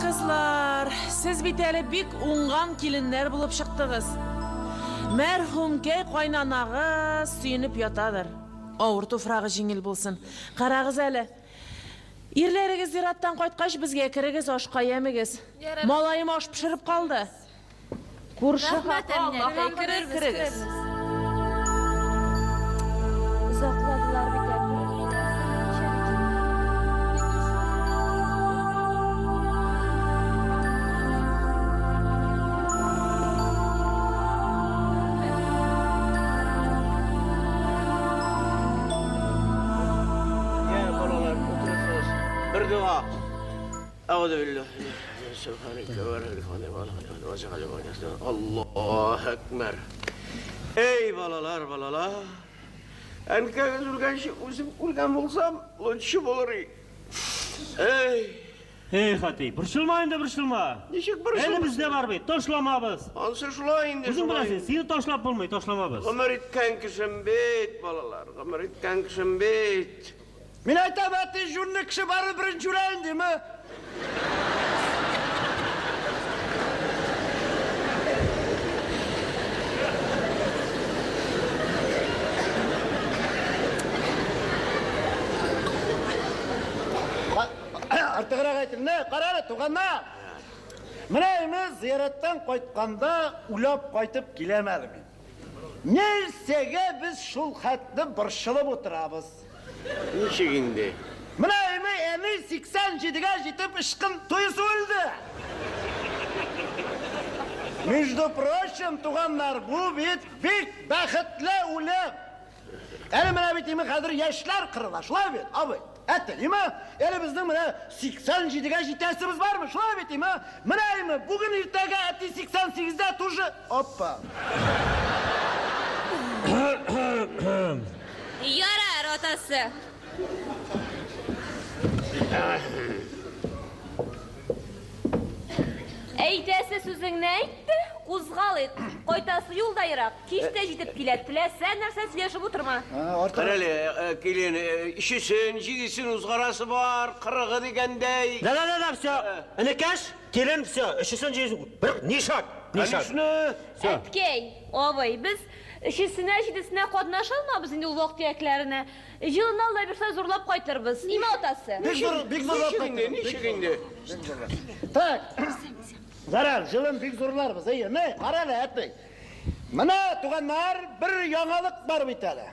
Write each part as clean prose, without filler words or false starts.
кызлар, сез бит әле бик уңган киленнәр булып чыктыгыз. Мәрхүмкәй кайнанагыз сөенеп ятадыр. Авыр туфрагы җиңел булсын. Карагыз әле. Ирләрегез зираттан кайткач, безгә керегез, ашка ямегез. Малаем аш пешереп калды. Күрше Рәхмәт, Әминә әбкәй, керербез, керегез. керербез. Озакладылар бит әле. Я, балалар, утырыгыз. Бер дога. Аллаһ әкбәр. Эй, балалар, балалар. Әнкәгез үлгәнче үзем үлгән булсам, лучше булыр. Эй. Эй, Хати, борчылма инде, борчылма. Ничек борчылмасын? Әле бездә бар бит, ташламабыз. Ансы шулай инде. Үзең беләсең, сине ташлап булмый, ташламабыз. Гомер иткән кешем бит, балалар, гомер иткән кешем бит. Мин әйтәм, әти, җүнле кеше бары беренче үлә инде, ме? Артыграк әйтим, не, кара әле, туганнар. Менә инде зияраттан кайтканда уйлап кайтып киләм әле мин. Нәрсәгә без шул хәтле борчылып утырабыз? Ничек инде? Менә әни, әни 87-гә җитеп ычкын туесы үлде. Между прочим, туганнар, бу бит бик бәхетле үлем. Әле менә бит име хәзер яшьләр кырыла, шулай бит, абый? Әтә, име? Әле безнең менә 87-гә җитәсебез бармы, шулай бит, име? Менә име, бүген иртәгә әти 88-дә тоже, опа. Ярар, атасы. Әйтәсе сүзеңне әйт тә, кузгалыйк. Кайтасы юл да ерак, кич тә җитеп килә. Теләсә нәрсә сөйләшеп утырма. Кара әле, килен, өчесен, җидесен узгарасы бар, кырыгы дигәндәй. Да, да, да, да, все. Энекәш, килен, все, өчесен, җидесен. Бер, ни шаг, ни шаг. Конечно. Все. Әткәй, абый, без өчесенә, җидесенә катнаша алмабыз инде ул вак-төякләренә. Җылына Алла бирсә, зурлап кайтырбыз. Име атасы? Бик зур, бик зурлап Ничек инде, кайтырбыз. ничек инде? Так. Зарар, җылын бик зурларбыз. Әйе, не, кара әле, әтей. Менә, туганнар, бер яңалык бар бит әле.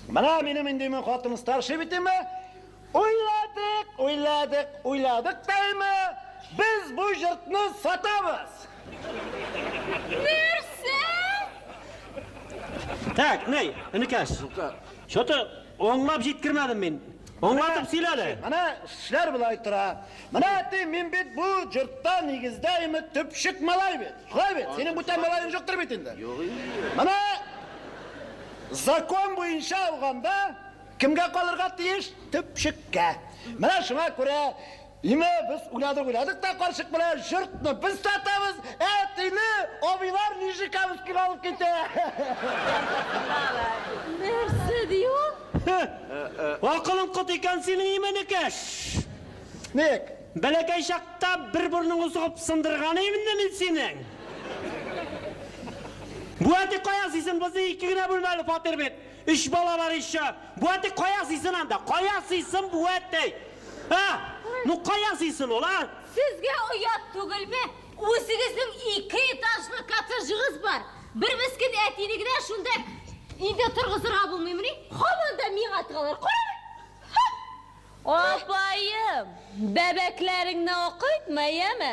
Менә минем инде мин хатын старший бит инде. Уйладык, уйладык, уйладык та инде. Без бу йортны сатабыз. Нәрсә? Так, ней, энекәш. Что-то аңлап җиткермәдем мин. Аңлатып сөйлә әле. Менә эшләр болай тора. Менә әти, мин бит бу йортта нигездә име төпчек малай бит. Шулай бит? Синең бүтән малаең юктыр бит инде. Юк инде. Менә закон буенча алганда кемгә калырга тиеш? Төпчеккә. Менә шуңа күрә Име, без уйладык-уйладык та карчык белән җортны без сатабыз, әтине абыйлар Нижнекамскига алып китә. Нәрсә ди ул? Акылың кот икән синең, именекәш. Ник? Бәләкәй чакта бер борыныңны сугып сындырган идем инде мин синең. Бу әти кая сыйсын, безнең ике генә бүлмәле фатир бит. Өч бала бар еще. Бу әти кая сыйсын анда? Кая сыйсын бу әти? А? Ну кая сыйсын ул, а? Сезгә оят түгелме? Үзегезнең ике этажлы коттеджыгыз бар. Бер мескен әтине генә шунда инде торгызырга булмыймыни? Һаман да миңа тыгалар. Кара әле. Апаем, бәбәкләреңне акайтма, яме?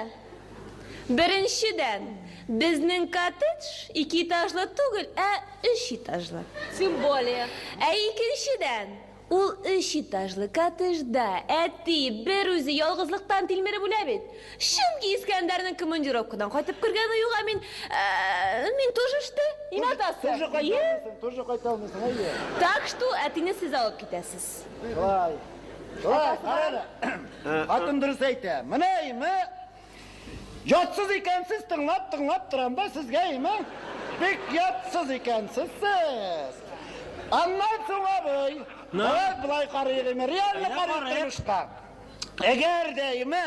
Беренчедән, безнең коттедж ике этажлы түгел, ә өч этажлы. Тем более. Ә икенчедән, Ул өч этажлы коттеджда әти бер үзе ялгызлыктан тилмереп үлә бит. Чөнки Искәндәрнең командировкадан кайтып кергәне юк, ә мин, мин тоже эштә, имә атасы. Тоже кайта алмыйсың, тоже кайта алмыйсың, әйе. Так что әтине сез алып китәсез. Шулай. Шулай, кара әле. Хатын дөрес әйтә. Менә име, Ятсыз икәнсез, тыңлап, тыңлап торам да сезгә, име? Бик ятсыз икәнсез сез. Аннан соң абый, давай болай карыйк, име, реально карыйк тормышка. Әгәр дә име,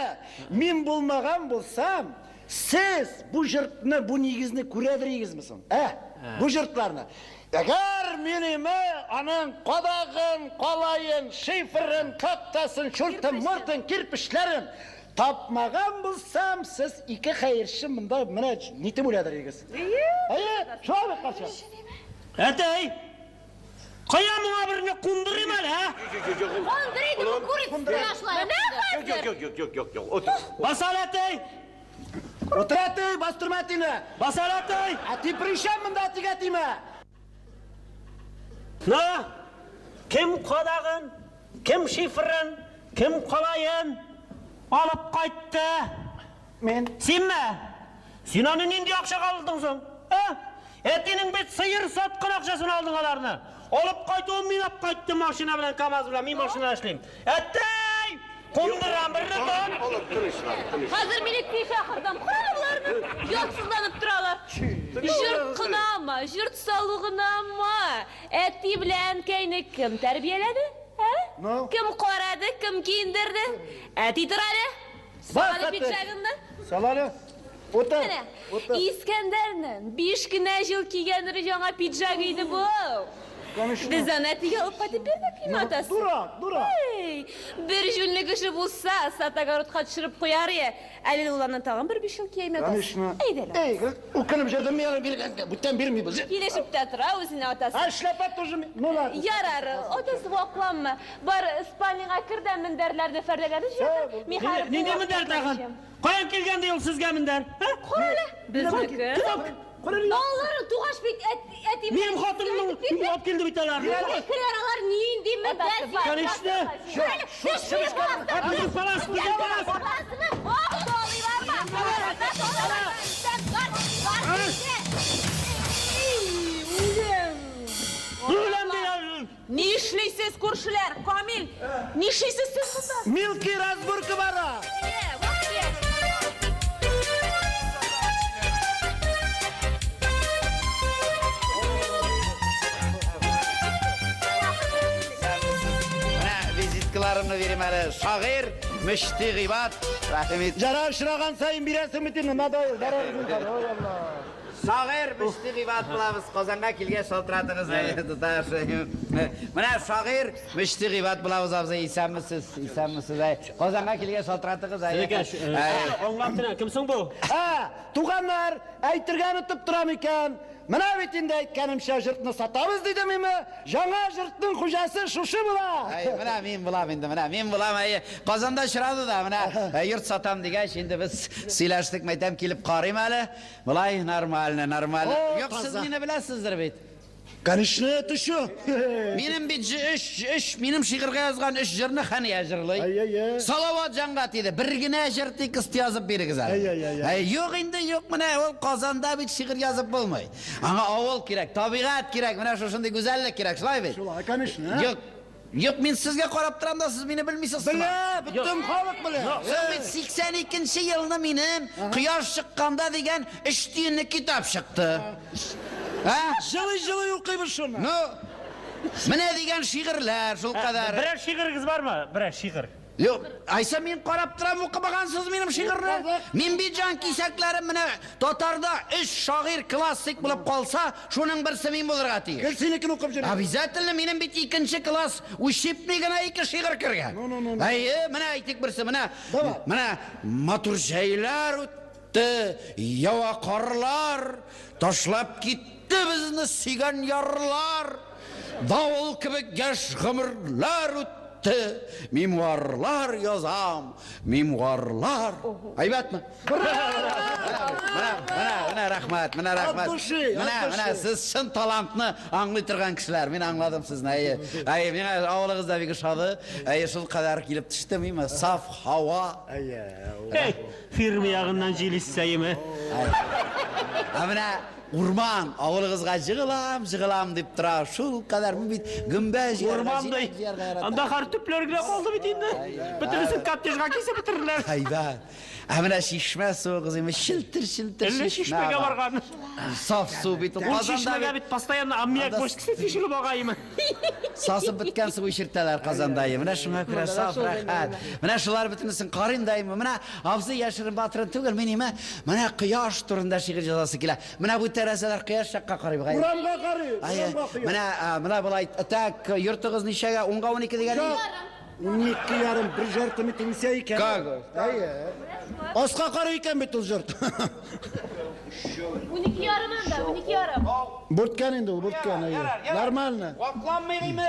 мин булмаган булсам, сез бу җыртны, бу нигезне күрәдер идегезме соң? Ә? Бу җыртларны. Әгәр мин име, аның кадагын, калаен, шиферын, тактасын, чуртын-муртын, кирпечләрен тапмаган булсам, сез ике хәерче монда менә нитеп үләдер идегез. Әйе, шулай бит, карчык? Әтәй! Кая моңа берне кундырыйм әле, ә? Кундыр инде бу курица шулай. Менә хәзер. Юк, юк, юк, юк, юк, утыр. Басар әтәй! Утыр, әти, бастырма әтине. Басар әтәй! Әти пришәм монда әтигә тимә. На! Кем кадагын, кем шифрын, кем калаен алып кайтты? Мин. Синме? Син аны нинди акчага алдың соң? Ә? Әтинең бит сыер саткан акчасын алдың аларны. Алып кайтуын мин алып кайттым машина белән, КамАЗ белән. Мин машина эшлим. Әтәй! Кундырам берне тон. Олым, тынычлан, тынычлан. Хәзер милиция чакырдым. Кара боларны. Ятсызланып торалар. Җорт кынама, җорт салу гынама. Әти белән әнкәйне кем тәрбияләде? Ә? Ну? Кем карады, кем киендерде? Әти тор әле. Бар, Сал әле әти. пиджагыңны. Сал әле. Утыр. Менә, Утыр. Искәндәрнең биш кенә җыл кигән яңа пиджагы иде бу. Конечно. Без аны әтигә алып кайтып бирдек, им атасы. Дурак, дурак. Эй, бер җүнле кеше булса, сатагородка төшереп куяр ие. Әле ул аннан тагын бер биш ел кия, им атасы. Конечно. Әйдә әле. Эй, үкенеп йөрдем мин аны биргәнгә. Бүтән бирмибез. Килешеп тә тора үзенә атасы. А шляпа тоже мин. Ну ладно. Ярар, атасы вакланма. Бар, спальняга кер дә мендәрләрне, фәрдәләрне җыйды. Мин хәзер Нинди мендәр тагын? Каян килгән ди ул сезгә мендәр? Ә? Кара әле. Безнеке. Балалары тугач бит әти Минем хатынның алып килде бит аларны. Керәр алар нинди мендәр? Конечно. Безнең палас, безнең палас. Үләм ди. Нишлисез, күршеләр? Камил, нишлисез сез монда? Мелкий разборка бара. Менә визиткаларымны бирим әле. Шагыйрь Мөшти Гыйбад. Рәхим ит. Жарар очраган саен бирәсең бит инде, надоел. Зарар зинһар, ой Алла. Шагыйрь Мөшти Гыйбад булабыз. Казанга килгәч шалтыратыгыз, әйе, туташ. Менә шагыйрь Мөшти Гыйбад булабыз, абзый. Исәнмесез, исәнмесез. Әй, Казанга килгәч шалтыратыгыз, әйе. Әй. Аңлап торам, кем соң бу? Ә, туганнар, әйтергә онытып торам икән. Менә бит инде әйткәнемчә җортны сатабыз дидем име? Яңа җортның хуҗасы шушы була. Әй, менә мин булам инде, менә мин булам. Әй, Казанда очрады да, менә йорт сатам дигәч, инде без сөйләштек, мәйтәм, килеп карыйм әле. Болай нормально, нормально. О, Юк, сез таза. мине беләсездер бит. Конечно, это что? Минем бит өч, өч, минем шигырьгә язган өч җырны Хәния җырлый. Ай-яй-яй. Салават җанга тиде. Бер генә җыр текст язып бирегез әле. Ай-яй-яй. Әй, юк инде, юк менә ул Казанда бит шигырь язып булмый. Аңа авыл кирәк, табигать кирәк, менә шушындый гүзәллек кирәк, шулай бит? Шулай, конечно. Юк, юк, мин сезгә карап торам да, сез мине белмисез. Белә, бөтен халык белә. Соң бит 82 елны минем Кояш чыкканда дигән өч тиенлек китап чыкты. Ә? Җылый-җылый укыйбыз шуны. Ну, менә дигән шигырьләр шул кадәр. Берәр шигырегез бармы? Берәр шигырь. Юк, Айса мин карап торам, укымагансыз минем шигырьне. Мин бит җан кисәкләрем менә татарда өч шагыйрь классик булып калса, шуның берсе мин булырга тиеш. Гел синекен укып йөрим. Обязательно минем бит икенче класс учебнигына ике шигырь кергән. Әйе, менә әйтик берсе, менә. Давай. Менә матур җәйләр үтте, ява карлар, ташлап китте безне сөйгән ярлар. Давыл кебек яшь гомерләр үтте, мемуарлар язам, мемуарлар. Әйбәтме? Менә, менә, менә рәхмәт, менә рәхмәт. От души, от Менә, менә души. сез чын талантны аңлый торган кешеләр. Мин аңладым сезне. Әйе. Әйе, миңа авылыгыз да бик ошады. Әйе, шул кадәр килеп төштем, име, саф һава. Эй, фирма ягыннан җил иссә име? Ә менә урман, авылыгызга җыгылам, җыгылам дип тора. Шул кадәр мин бит гөмбә җыярга, Урман ди. җиләк җыярга яратам. Анда хәр төпләр генә калды бит инде. Бөтенесен коттеджга кисеп бетерделәр. Әйбәт. Ә менә чишмә суы кызыймы, челтер-челтер Әллә чишмәгә бар. барган. Саф су бит ул. Ул Казанда чишмәгә бит бит постоянно аммиак Анда- бочкасы тишелеп ага име. сасып беткән су эчертәләр Казанда. Менә шуңа күрә саф, рәхәт. Менә шулар бөтенесен карыйм да име. Менә абзый яшерен батырын түгел, мин име. Менә кояш турында шигырь язасы килә. Менә бу тәрәзәләр кояш якка карый бугай. Урамга карый, Әйе, урамга кояш. менә, а, менә болай, так, йортыгыз ничәгә? 10-га 12 дигән. Юк, 12 ярым, бер жарты метр үсә икән. Как? Әйе. Аска карый икән бит ул йорт. 12 ярым анда, 12 ярым. Бүрткән инде ул, бүрткән, әйе. Нормально. Вакланмый име?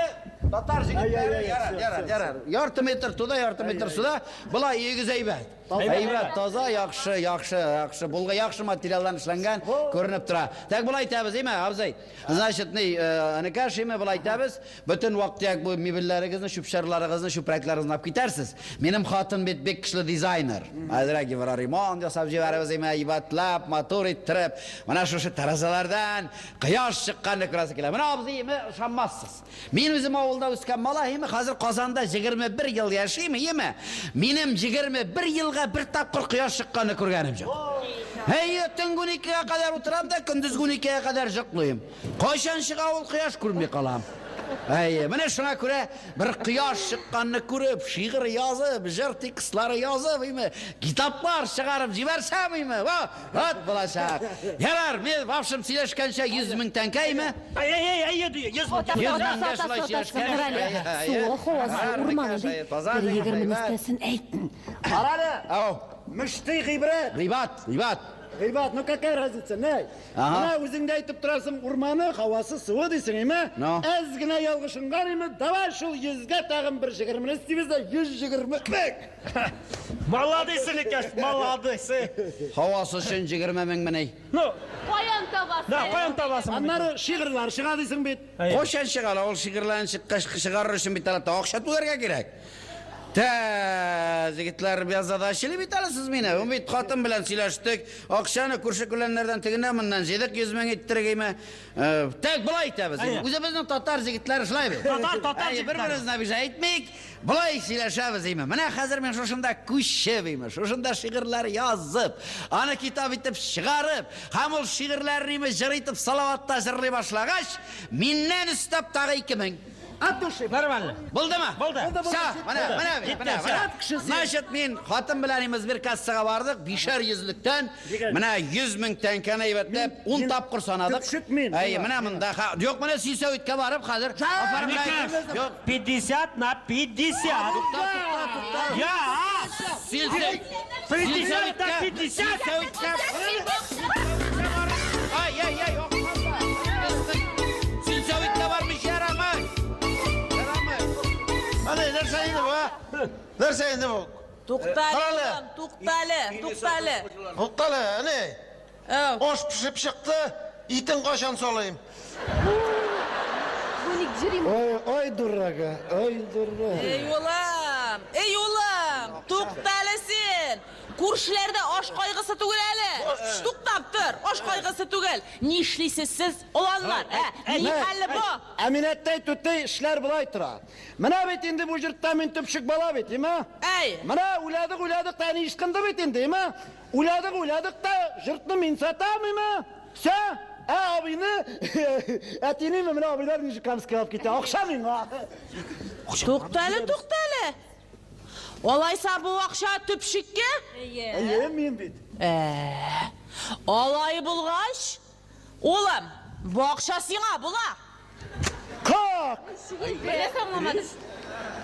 Татар Әй, җегетләре, әй, әй, ярар, всё, ярар, всё, ярар. Ярты метр туда, ярты метр сюда. Болай өегез әйбәт. Әйбәт, таза, яхшы, яхшы, яхшы. Булга яхшы материалдан эшләнгән, күренеп тора. Так болай итәбез, име, абзый? Значит, ни, энекәш, име, болай итәбез. Бөтен вак-төяк бу мебельләрегезне, чүп-чарларыгызны, чүпрәкләрегезне алып китәрсез. Минем хатын бит бик көчле дизайнер. Әзрәк евроремонт ясап җибәрәбез, име, әйбәтләп, матур иттереп. Менә шушы тәрәзәләрдән кояш чыкканны күрәсе килә. Менә абзый, име, ышанмассыз. Мин үзем авылда үскән малай, име, хәзер Казанда 21 ел яшим, име. Минем 21 елга бер тапкыр кояш чыкканны күргәнем юк. Әйе, төнге 12-гә кадәр утырам да, көндезге 12-гә кадәр йоклыйм. Кайчан чыга ул кояш күрми калам. Әйе, менә шуңа күрә бер кояш чыкканны күреп, шигырь язып, җыр текстлары язып, име, китаплар чыгарып җибәрсәм, име, ва, рат булачак. Ярар, мин, в общем, сөйләшкәнчә 100 мең тәңкә, име? Әй, әй, әй, әй, 100 мең. 100 меңгә шулай сөйләшкән. Суы, һавасы, урманы ди. Бер егерме нистәсен әйт. Карале, Ау, мөшти гыйбрәт. гыйбат, гыйбат. Гыйбат, ну какая разница, ней? Ага. Менә үзең дә әйтеп торасың, урманы, һавасы, суы дисең, име? Ну. Әз генә ялгышынган име? Давай шул 100-гә тагын бер 20-не өстибез дә 120 мең. Молодцы, энекәш, молодцы. Һавасы өчен 20 мең менә. Ну, Каян табасың? да, каян табасың? моны? Аннары шигырьләр чыга дисең бит. Әйе. Кайчан чыгара ул шигырьләрне чыккач чыгарыр өчен бит әле акча түләргә кирәк. Тә, җегетләр язада эшли бит әле сез мине. Ул бит хатын белән сөйләштек. Акчаны күрше күләннәрдән тегеннән моннан җыйдык 100 мең иттерек име. Так болай итәбез. Әйе. Үзебезнең татар җегетләре шулай бит. Татар, татар Әйе, җегетләре. бер-беребезне обижать итмик. Болай сөйләшәбез име. Менә хәзер мин шушында күчеп име, шушында шигырьләр язып, аны китап итеп чыгарып, һәм ул шигырьләрне име җыр итеп Салаватта җырлый башлагач, миннән өстәп тагы 2000. От души. Нормально. Булдымы? Булды. Всё, менә, менә, Җитте, менә, всё. менә. Значит, мин хатын белән имез бер кассага бардык, бишәр йөзлектән, менә 100 мең тәңкәне әйбәтләп, 10 тапкыр санадык. Төпчек мин. Әйе, менә монда, ха- юк, менә Сисәүиткә барып, хәзер Энекәш, Юк, 50 на 50. тукта, тукта, тукта. Я! Силсәүит. 50 на 50. Силсәүиткә. Ай, ай, ай, окмаса. Силсәүиткә бармыш ярамый. Ярамый. Әни, нәрсә инде бу, а? Нәрсә инде бу? Туктале, Карале. улым, туктале, туктале. Туктале, әни. Әү. Аш пешеп чыкты, итен кайчан салыйм? Бу ник җырыйм? Ой, ой, дурага, ой, дурага. Эй, улым, эй, улым, туктале син. Күршеләрдә аш кайгысы түгел әле. Туктап тор, аш кайгысы түгел. Нишлисез сез, оланнар, ә? Ни хәлле бу? Әминәттәй түтәй эшләр болай тора. Менә бит инде бу йортта мин төпчек бала бит, име? Әй. Менә уйладык, уйладык та әни ычкынды бит инде, име? Уйладык, уйладык та йортны мин сатам, име? Всё. Ә абыйны, әтине менә абыйлар Нижнекамскка алып китә. Акча миңа. Туктале, туктале. Алайса бу акча төпчеккә? Әйе, мин бит. Ә, алай булгач, улым, бу акча сиңа була. Как? Нәрсә аңламадым.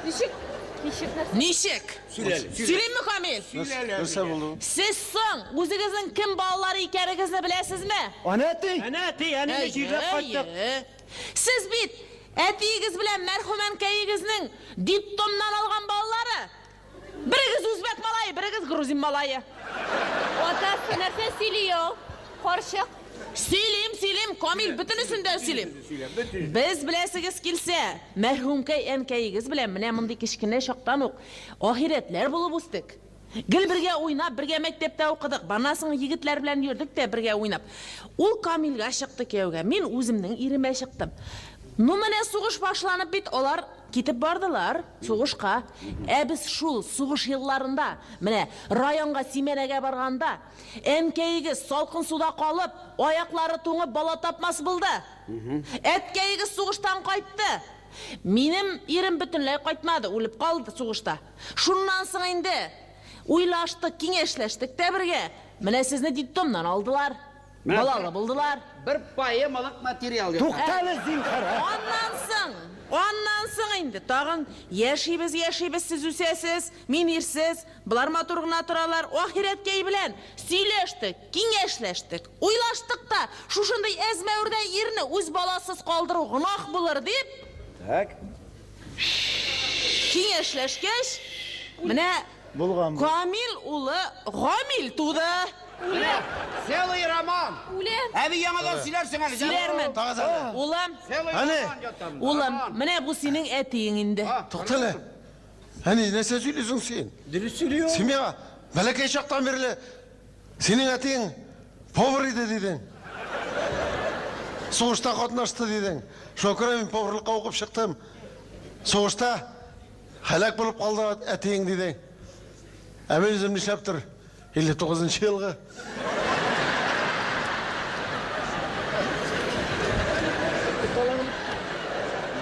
Ничек? Ничек нәрсә? Ничек? Сөйлимме, Камил? Нәрсә булды? Сез соң үзегезнең кем балалары икәнегезне беләсезме? Ана әти. Әнә, әти, әнине җирләп кайттык. Әйе. Сез бит әтиегез белән мәрхүм әнкәегезнең детдомнан алган балалары. Берегез үзбәк малае, берегез грузин малае. Атасы нәрсә сөйли ул? Карчык. Сөйлим, сөйлим, Камил, бөтенесен дә сөйлим. Без беләсегез килсә, мәрхүмкәй әнкәегез белән менә мондый кечкенә чактан ук ахирәтләр булып үстек. Гел бергә уйнап, бергә мәктәптә укыдык. Баннан соң егетләр белән йөрдек тә бергә уйнап. Ул Камилгә чыкты кияүгә, мин үземнең иремә чыктым. Ну менә сугыш башланып бит, алар китеп бардылар сугышка. Ә без шул сугыш елларында, менә районга симәнәгә барганда, әнкәегез салкын суда калып, аяклары туңып бала тапмас булды. Әткәегез сугыштан кайтты. Минем ирем бөтенләй кайтмады, үлеп калды сугышта. Шуннан соң инде уйлаштык, киңәшләштек тә бергә. Менә сезне детдомнан алдылар. Балалы булдылар. Бер поэмалык материал ята. Туктале, зинһар, ә? Аннан соң, аннан соң инде тагын яшибез, яшибез, сез үсәсез, мин ирсез, болар матур гына торалар. Ахирәткәй белән сөйләштек, киңәшләштек, уйлаштык та, шушындый әзмәвердәй ирне үз баласыз калдыру гөнаһ булыр дип, Так. киңәшләшкәч, менә Булган бу. Камил улы Гамил туды. Менә целый роман. Үләм. Әби яңадан сөйләрсең әле. Сөйләрмен. Тагы әле. Улым, Целый Әни. роман ята монда, улым, роман. менә бу синең әтиең инде. Туктале. Әни, нәрсә сөйлисең син? Дөрес сөйли ул. Син миңа бәләкәй чактан бирле синең әтиең повар иде дидең. Сугышта катнашты дидең. Шуңа күрә мин поварлыкка укып чыктым. Сугышта һәлак булып калды әтиең дидең. Ә мин үзем нишләптер 59 елгы.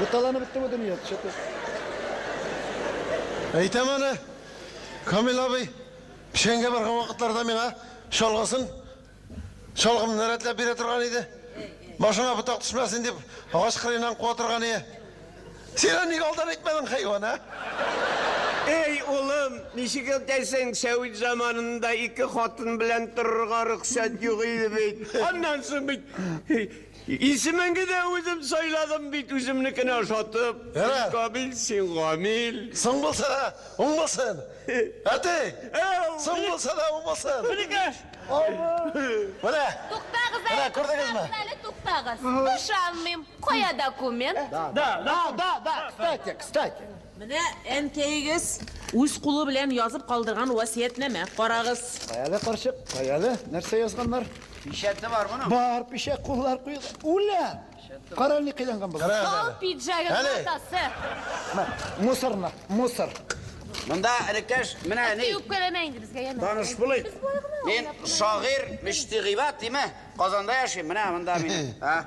Буталанып бетте бу дөнья. Чё-то. Әйтәм аны, Камил абый, печәнгә барган вакытларда миңа чалгысын, чалгымны рәтләп бирә торган иде. Башыңа ботак төшмәсен дип, агач кырыеннан куа торган иде. Син аны ник алдан әйтмәдең, хайван, а? Эй, улым, ничек әйтәсең, сәвит заманында ике хатын белән торырга рөхсәт юк иде бит. Аннан соң бит исемеңне дә үзем сайладым бит, үземнекенә ошатып. Ярар. Камил син, Гамил. Соң булса да, уң булсын. Әти, соң булса да, уң булсын. Энекәш! Менә, Туктагыз Менә, әле, күрдегезме? туктагыз әле, туктагыз. Ышанмыйм. Кая документ? Да, да. Да, да, да, кстати, кстати. Менә әнкәегез үз кулы белән язып калдырган васыятьнамә. Карагыз. Каяле, карчык, каяле, нәрсә язганнар? Пишәте бар моның. Бар, пишә, куллар куелган. Үлә! Кара ни кыйланган була. Кара Тал әле. пиджагын Әле. атасы. Мә, Мусорны, мусор. Монда энекәш, менә ни. Үпкәләмә инде безгә, яме. Таныш булыйк. Без болай гына Мин уйлап шагыйрь Мөштигыйбат, диме? Казанда яшим, менә монда мин. А?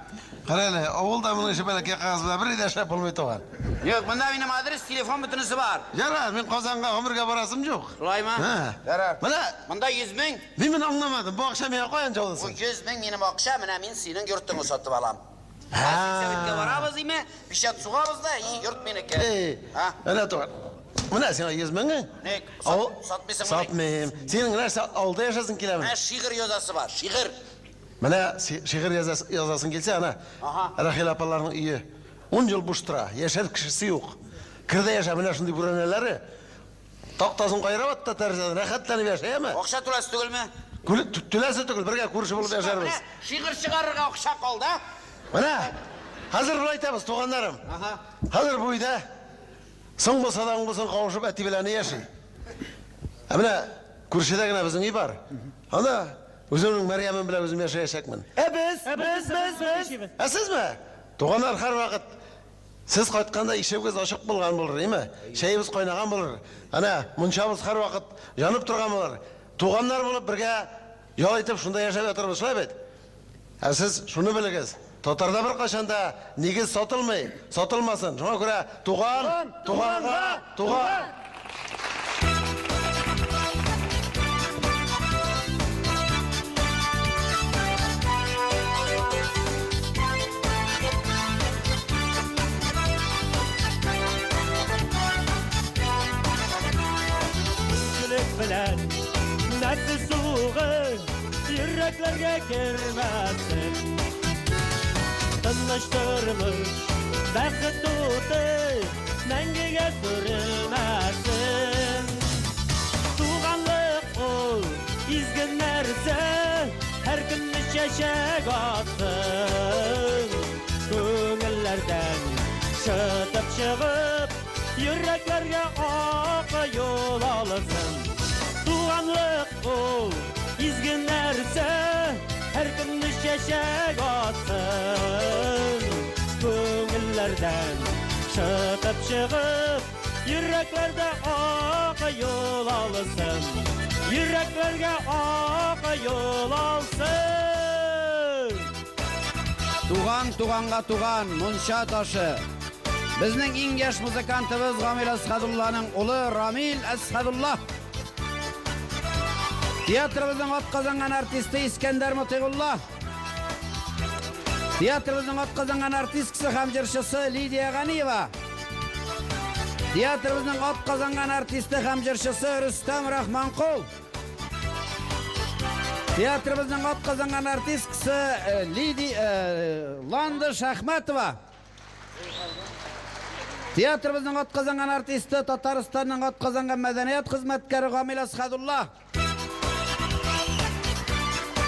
Кара әле, авылда моның ише бәләкәй кәгазь белән бер дә эшләп булмый туган. Юк, монда минем адрес, телефон бөтенесе бар. Ярар, мин Казанга гомергә барасым юк. Шулаймы? Һа. Ярар. Менә Монда 100 мең. мин моны аңламадым. Бу акча миңа каян Бу җалды соң? 100 мең минем акча, менә мин синең йортыңны сатып алам. Сәүиткә барабыз име? Печать сугабыз да, и йорт минеке. Эй, А? әнә туган. Менә сиңа 100 меңе. Ник? Авыл- Сатмыйсыңмы? Сатмыйм. Синең нәрсә авылда яшәсең киләме? Менә шигырь язасы бар, шигырь. Менә шигырь язасың килсә, әнә. Ага. Рахил апаларның өе 10 ел буш тора, яшәр кешесе юк. Кердә яшә, менә шундый бүрәнәләре. Тактасын кайрап атта тәрәзәдән, рәхәтләнеп яшә, яме? Акча түләсе түгелме? Түләсе түгел, бергә күрше булып яшәрбез. Менә шигырь чыгарырга акча калды, а? Менә, хәзер болай итәбез, туганнарым. Ага. Хәзер бу өйдә соң булса да, уң булсын кавышып әти белән яши. Ә менә күршедә генә безнең өй бар. Анда үземнең Мәрьямем белән үзем яшәячәкмен. Ә без, без, без, без. Ә сезме? Туганнар һәрвакыт сез кайтканда ишегебез ачык булган булыр, әйме? Чәебез кайнаган булыр. Әнә мунчабыз һәрвакыт янып торган булыр. Туганнар булып бергә ял итеп шунда яшәп ятырбыз, шулай бит? Ә сез шуны белегез. Татарда бер кашан да нигез сатылмый, сатылмасын. Шуңа күрә туган, туганга, туган. Изгелек белән нәфес суыгы йөрәкләргә кермәсен. Тыныч тормыш, бәхет уты мәңгегә сүрелмәсен. Туганлык ул изге нәрсә, һәркемне чәчәк атсын. Күңелләрдән шытып чыгып, йөрәкләргә ак юл алсын. чәчәк атсын. Күңелләрдән шытып чыгып, йөрәкләрдә ак юл алсын. Йөрәкләргә ак юл алсын. Туган туганга туган, мунча ташы. Безнең иң яшь музыкантыбыз Гамил Әсхәдулланың улы Рамил Әсхәдулла. Театрыбызның атказанган артисты Искәндәр Мотыйгулла. Театрыбызның атказанган артисткасы һәм җырчысы Лидия Ганиева. Театрыбызның атказанган артисты һәм җырчысы Рөстәм Рахманкул. Театрыбызның атказанган артисткасы э, Лиди э, Ландыш Әхмәтова. Театрыбызның атказанган артисты, Татарстанның атказанган мәдәният хезмәткәре Гамил Асхадулла.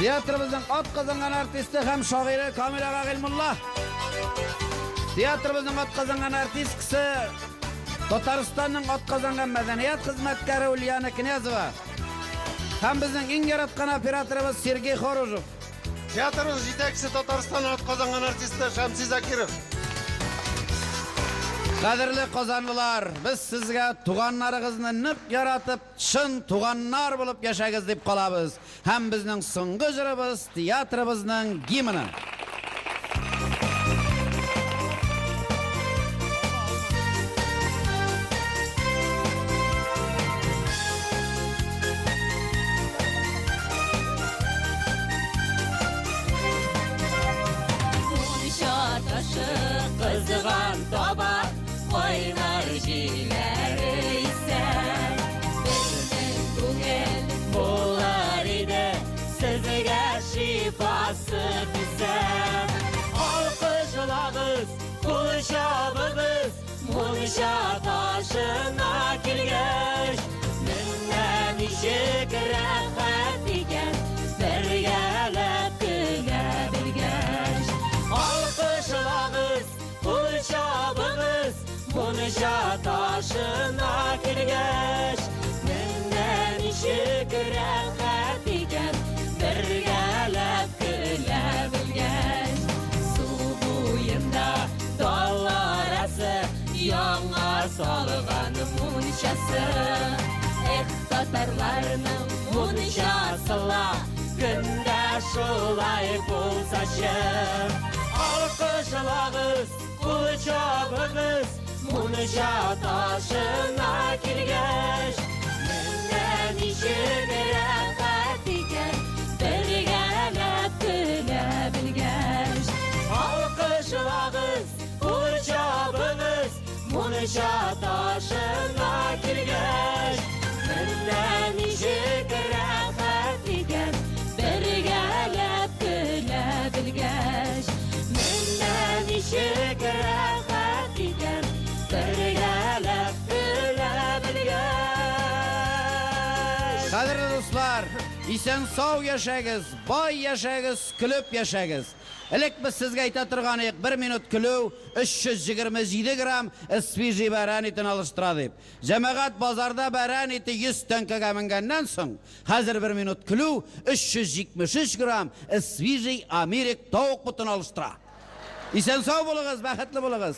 Театрыбызның атказанган артисты һәм шагыйре Камил ага Гыйльмулла. Театрыбызның атказанган артисткасы, Татарстанның атказанган мәдәният хезмәткәре Ульяна Князева. Һәм безнең иң яраткан операторыбыз Сергей Хоружев. Театрыбыз җитәкчесе Татарстан атказанган артисты Шәмси Закиров. Кадерле казанлылар, без сезгә туганнарыгызны нык яратып, чын туганнар булып яшәгез дип калабыз. Һәм безнең соңгы җырыбыз театрыбызның гимны. Мунча ташы кызган таба, кайнар җилләре исә. Безнең күңел булыр иде сезгә шифасы тисә. Алкышлагыз, кул чабыгыз, мунча ташына килгәч. Менә ничек рәхәт икән, бергәләп көлә белгәч. Алкышлагыз, кул чабыгыз, мунча ташына килгәч. Менә ничек рәхәт икән, бергәләп көлә белгәч. Су буенда тал арасы, яңа салган мунчасы. Эх, татарларның мунчасы ла, көндә шулай булсачы. Алкышлагыз, кул чабыгыз, мунча ташына килгәч. Менә ничек рәхәт икән, бергәләп көлә белгәч. Алкышлагыз, кул чабыгыз, мунча ташына килгәч. Менә ничек рәхәт икән, бергәләп көлә белгәч. Менә ничек рәхәт икән, бергәләп көлә белгәч. Кадерле дуслар, исән сау яшәгез, бай яшәгез, көлеп яшәгез. Элек без сезгә әйтә торган идек, бер минут көлү 327 грамм свежий бәрән итен алыштыра дип. Җәмәгать базарда бәрән ите 100 тәңкәгә менгәннән соң, хәзер бер минут көлү 373 грамм свежий Америк тавык ботын алыштыра. Исән сау булыгыз, бәхетле булыгыз.